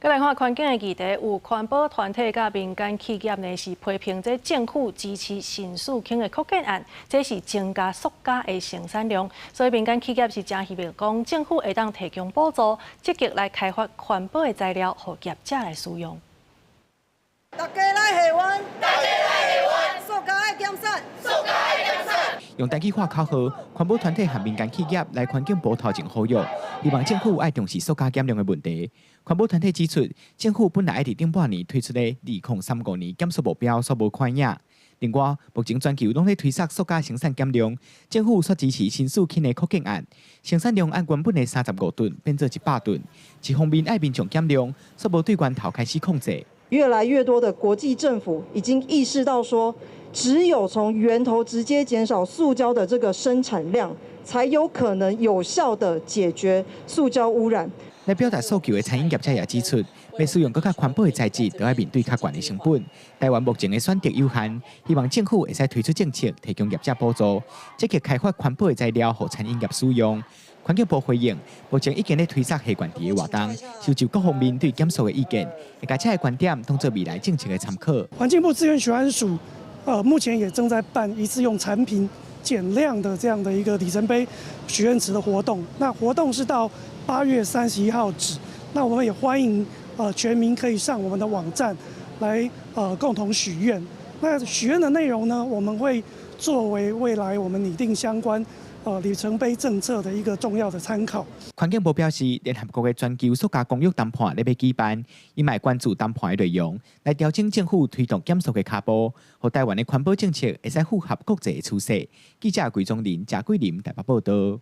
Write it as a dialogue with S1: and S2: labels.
S1: 閣來看環境的議題，有環保團體佮民間企業呢是批評這政府支持新四氫的擴建案，這是增加塑膠的生產量，所以民間企業是誠希望講政府會當提供補助，積極來開發環保的材料，予業者來使用。
S2: 大家來許願，大家來許願，塑膠愛減產，塑膠愛減產。
S3: 用台語喊口號，環保團體和民間企業來環境部頭前呼籲，希望政府愛重視塑膠減量的問題。環保團體指出，政府本來愛佇頂半年推出的2035年減塑目標，煞無看影。另外，目前全球攏咧推捒塑膠生產減量，政府煞支持新四氫的擴建案，生產量按原本的35噸變做100噸。一方面愛民眾減量，煞無對源頭開始控制。
S4: 越來越多的國際政府已經意識到說，只有從源頭直接減少塑膠的這個生產量，才有可能有效的解決塑膠污染。
S3: 來表達訴求的餐飲業者也指出，欲使用閣較環保的材質，都愛面對較懸的成本。台灣目前的選擇有限，希望政府會使推出政策，提供業者補助，積極開發環保的材料，予餐飲業使用。環境部回應，目前已經咧推捒許願池的活動，收集各方面對減塑的意見，會共這个觀點當做未來政策的參考。
S5: 環境部資源循環署，目前也正在辦一次用產品減量的這樣的一個里程碑許願池的活動。那活動是到8月31號止。那我們也歡迎全民可以上我們的網站來共同許願。那許願的內容呢，我們會作為未來我們擬定相關里程碑政策的一個重要的參考。
S3: 環境部表示，聯合國的全球塑膠公約談判咧欲舉辦，伊嘛會關注談判的內容，來調整政府推動減塑的跤步，予台灣的環保政策會使符合國際的趨勢。記者桂宗林、賈桂林台北報道。